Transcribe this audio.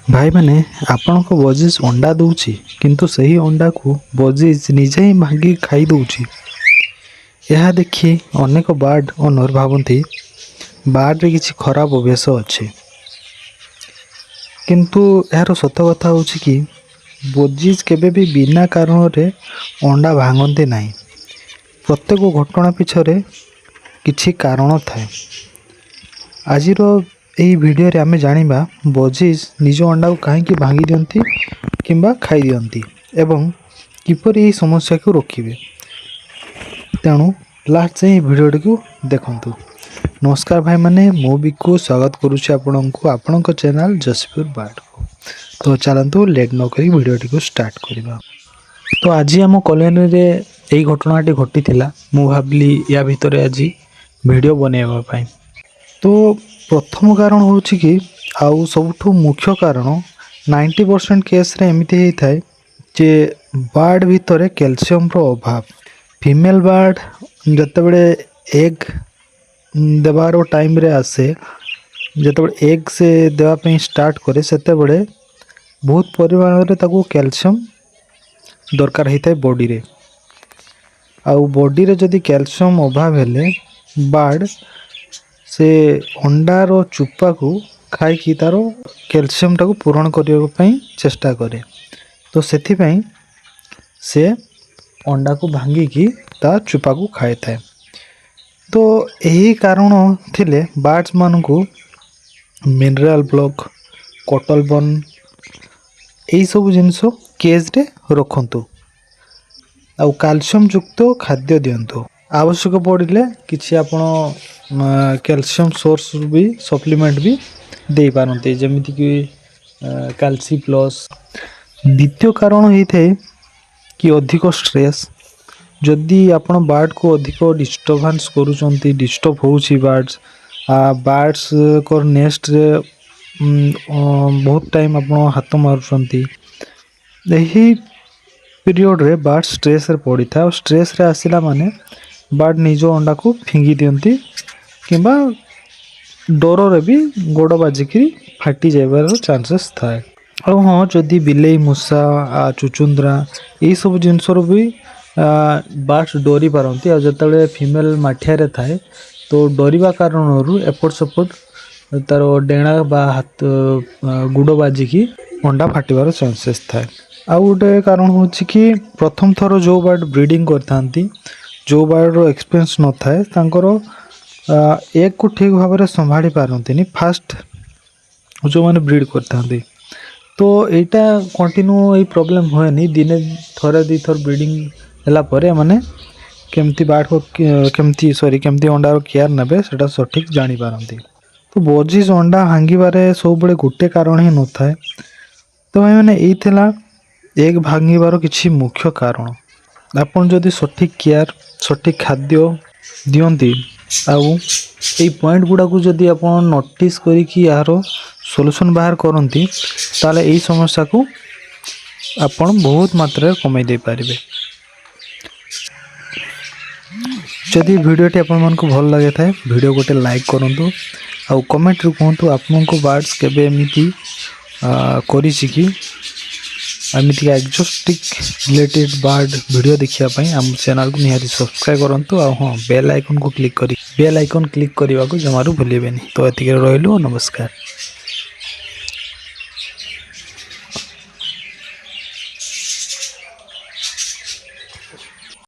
ଭାଇମାନେ, ଆପଣଙ୍କ ବଜିଜ୍ ଅଣ୍ଡା ଦେଉଛି, କିନ୍ତୁ ସେହି ଅଣ୍ଡାକୁ ବଜିଜ୍ ନିଜେ ହିଁ ଭାଙ୍ଗି ଖାଇ ଦେଉଛି। ଏହା ଦେଖି ଅନେକ ବାର୍ଡ଼ ଓନର୍ ଭାବନ୍ତି ବାର୍ଡ଼ରେ କିଛି ଖରାପ ଅଭ୍ୟାସ ଅଛି। କିନ୍ତୁ ଏହାର ସତ କଥା ହେଉଛି କି ବଜିଜ୍ କେବେ ବି ବିନା କାରଣରେ ଅଣ୍ଡା ଭାଙ୍ଗନ୍ତି ନାହିଁ। ପ୍ରତ୍ୟେକ ଘଟଣା ପିଛରେ କିଛି କାରଣ ଥାଏ। ଆଜିର ଏହି ଭିଡ଼ିଓରେ ଆମେ ଜାଣିବା ବଜିଜ୍ ନିଜ ଅଣ୍ଡାକୁ କାହିଁକି ଭାଙ୍ଗି ଦିଅନ୍ତି କିମ୍ବା ଖାଇ ଦିଅନ୍ତି ଏବଂ କିପରି ଏହି ସମସ୍ୟାକୁ ରୋକିବେ। ତେଣୁ ଲାଷ୍ଟ ଯାଏଁ ଏହି ଭିଡ଼ିଓଟିକୁ ଦେଖନ୍ତୁ। ନମସ୍କାର ଭାଇମାନେ, ମୁଁ ବିକୁ ସ୍ୱାଗତ କରୁଛି ଆପଣଙ୍କୁ ଆପଣଙ୍କ ଚ୍ୟାନେଲ୍ ଯଶପୁର ବାର୍ଡ଼କୁ। ତ ଚାଲନ୍ତୁ, ଲେଟ୍ ନ କରି ଭିଡ଼ିଓଟିକୁ ଷ୍ଟାର୍ଟ କରିବା। ତ ଆଜି ଆମ କଲୋନୀରେ ଏଇ ଘଟଣାଟି ଘଟିଥିଲା। ମୁଁ ଭାବିଲି ୟା ଭିତରେ ଆଜି ଭିଡ଼ିଓ ବନେଇବା ପାଇଁ। ତ ପ୍ରଥମ କାରଣ ହେଉଛି କି, ଆଉ ସବୁଠୁ ମୁଖ୍ୟ କାରଣ, 90% କେସ୍ରେ ଏମିତି ହେଇଥାଏ ଯେ ବାର୍ଡ଼ ଭିତରେ କ୍ୟାଲସିୟମର ଅଭାବ। ଫିମେଲ୍ ବାର୍ଡ଼ ଯେତେବେଳେ ଏଗ୍ ଦେବାର ଟାଇମ୍ରେ ଆସେ, ଯେତେବେଳେ ଏଗ୍ ସେ ଦେବା ପାଇଁ ଷ୍ଟାର୍ଟ କରେ, ସେତେବେଳେ ବହୁତ ପରିମାଣରେ ତାକୁ କ୍ୟାଲସିୟମ ଦରକାର ହେଇଥାଏ ବଡ଼ିରେ। ଆଉ ବଡ଼ିରେ ଯଦି କ୍ୟାଲସିୟମ ଅଭାବ ହେଲେ ବାର୍ଡ଼ ସେ ଅଣ୍ଡାର ଚୋପାକୁ ଖାଇକି ତା'ର କ୍ୟାଲସିୟମଟାକୁ ପୂରଣ କରିବା ପାଇଁ ଚେଷ୍ଟା କରେ। ତ ସେଥିପାଇଁ ସେ ଅଣ୍ଡାକୁ ଭାଙ୍ଗିକି ତା ଚୋପାକୁ ଖାଇଥାଏ। ତ ଏହି କାରଣ ଥିଲେ ବାର୍ଡ଼ସମାନଙ୍କୁ ମିନେରାଲ୍ ବ୍ଲକ୍, କଟଲ ବନ୍, ଏଇସବୁ ଜିନିଷ କେଜ୍ରେ ରଖନ୍ତୁ ଆଉ କ୍ୟାଲସିୟମ ଯୁକ୍ତ ଖାଦ୍ୟ ଦିଅନ୍ତୁ। ଆବଶ୍ୟକ ପଡ଼ିଲେ କିଛି ଆପଣ କ୍ୟାଲସିୟମ ସୋର୍ସ ବି, ସପ୍ଲିମେଣ୍ଟ ବି ଦେଇପାରନ୍ତି, ଯେମିତିକି କାଲସି ପ୍ଲସ୍। ଦ୍ୱିତୀୟ କାରଣ ହେଇଥାଏ କି ଅଧିକ ଷ୍ଟ୍ରେସ୍। ଯଦି ଆପଣ ବାର୍ଡ଼କୁ ଅଧିକ ଡିଷ୍ଟର୍ବାନ୍ସ କରୁଛନ୍ତି, ଡିଷ୍ଟର୍ବ ହେଉଛି ବାର୍ଡ଼ସ୍, ବାର୍ଡ଼ସଙ୍କର ନେଷ୍ଟରେ ବହୁତ ଟାଇମ୍ ଆପଣ ହାତ ମାରୁଛନ୍ତି, ଏହି ପିରିୟଡ଼ରେ ବାର୍ଡ଼ ଷ୍ଟ୍ରେସ୍ରେ ପଡ଼ିଥାଏ। ଆଉ ଷ୍ଟ୍ରେସ୍ରେ ଆସିଲା ମାନେ ବାର୍ଡ଼ ନିଜ ଅଣ୍ଡାକୁ ଫିଙ୍ଗି ଦିଅନ୍ତି କିମ୍ବା ଡରରେ ବି ଗୋଡ଼ ବାଜିକିରି ଫାଟି ଯିବାର ଚାନ୍ସେସ୍ ଥାଏ। ଆଉ ହଁ, ଯଦି ବିଲେଇ, ମୂଷା, ଚୁଚୁନ୍ଦ୍ରା ଏଇସବୁ ଜିନିଷରୁ ବି ବାର୍ଡ଼ସ୍ ଡରି ପାରନ୍ତି। ଆଉ ଯେତେବେଳେ ଫିମେଲ୍ ମାଠିଆରେ ଥାଏ, ତ ଡରିବା କାରଣରୁ ଏପଟ ସେପଟ ତା'ର ଡେଣା ବା ହାତ ଗୋଡ଼ ବାଜିକି ଅଣ୍ଡା ଫାଟିବାର ଚାନ୍ସେସ୍ ଥାଏ। ଆଉ ଗୋଟେ କାରଣ ହେଉଛି କି ପ୍ରଥମ ଥର ଯେଉଁ ବାର୍ଡ଼ ବ୍ରିଡ଼ିଂ କରିଥାନ୍ତି, ଯେଉଁ ବାର୍ଡ଼ର ଏକ୍ସପିରିଏନ୍ସ ନଥାଏ, ତାଙ୍କର ଏଗ୍କୁ ଠିକ୍ ଭାବରେ ସମ୍ଭାଳି ପାରନ୍ତିନି ଫାଷ୍ଟ ଯେଉଁମାନେ ବ୍ରିଡ଼୍ କରିଥାନ୍ତି। ତ ଏଇଟା କଣ୍ଟିନ୍ୟୁ ଏଇ ପ୍ରୋବ୍ଲେମ୍ ହୁଏନି। ଦିନେ ଥରେ ଦୁଇଥର ବ୍ରିଡ଼ିଂ ହେଲା ପରେ ଏମାନେ କେମିତି ବାର୍ଡ଼କୁ କେମିତି, ସରି, କେମିତି ଅଣ୍ଡାର କେୟାର ନେବେ, ସେଇଟା ସଠିକ୍ ଜାଣିପାରନ୍ତି। ତ ବଜିଜ୍ ଅଣ୍ଡା ଭାଙ୍ଗିବାରେ ସବୁବେଳେ ଗୋଟେ କାରଣ ହିଁ ନଥାଏ। ତ ଭାଇମାନେ, ଏଇ ଥିଲା ଏଗ୍ ଭାଙ୍ଗିବାର କିଛି ମୁଖ୍ୟ କାରଣ। ଆପଣ ଯଦି ସଠିକ୍ କେୟାର, ସଠିକ୍ ଖାଦ୍ୟ ଦିଅନ୍ତି ଆଉ ଏଇ ପଏଣ୍ଟ ଗୁଡ଼ାକୁ ଯଦି ଆପଣ ନୋଟିସ୍ କରିକି ଏହାର ସଲ୍ୟୁସନ୍ ବାହାର କରନ୍ତି, ତାହେଲେ ଏଇ ସମସ୍ୟାକୁ ଆପଣ ବହୁତ ମାତ୍ରାରେ କମେଇ ଦେଇପାରିବେ। ଯଦି ଭିଡ଼ିଓଟି ଆପଣମାନଙ୍କୁ ଭଲ ଲାଗିଥାଏ, ଭିଡ଼ିଓ ଗୋଟେ ଲାଇକ୍ କରନ୍ତୁ ଆଉ କମେଣ୍ଟରେ କୁହନ୍ତୁ ଆପଣଙ୍କ ବାର୍ଡ଼ସ୍ କେବେ ଏମିତି କରିଛି କି। ଏମିତିକା ଏକ୍ଜୋଟିକ୍ ରିଲେଟେଡ୍ ବାର୍ଡ଼ ଭିଡ଼ିଓ ଦେଖିବା ପାଇଁ ଆମ ଚ୍ୟାନେଲକୁ ନିହାତି ସବସ୍କ୍ରାଇବ୍ କରନ୍ତୁ। ଆଉ ହଁ, ବେଲ୍ ଆଇକନ୍କୁ କ୍ଲିକ୍ କରି ବେଲ୍ ଆଇକନ୍ କ୍ଲିକ୍ କରିବାକୁ ଜମାରୁ ଭୁଲିବେନି। ତ ଏତିକିରେ ରହିଲୁ, ନମସ୍କାର।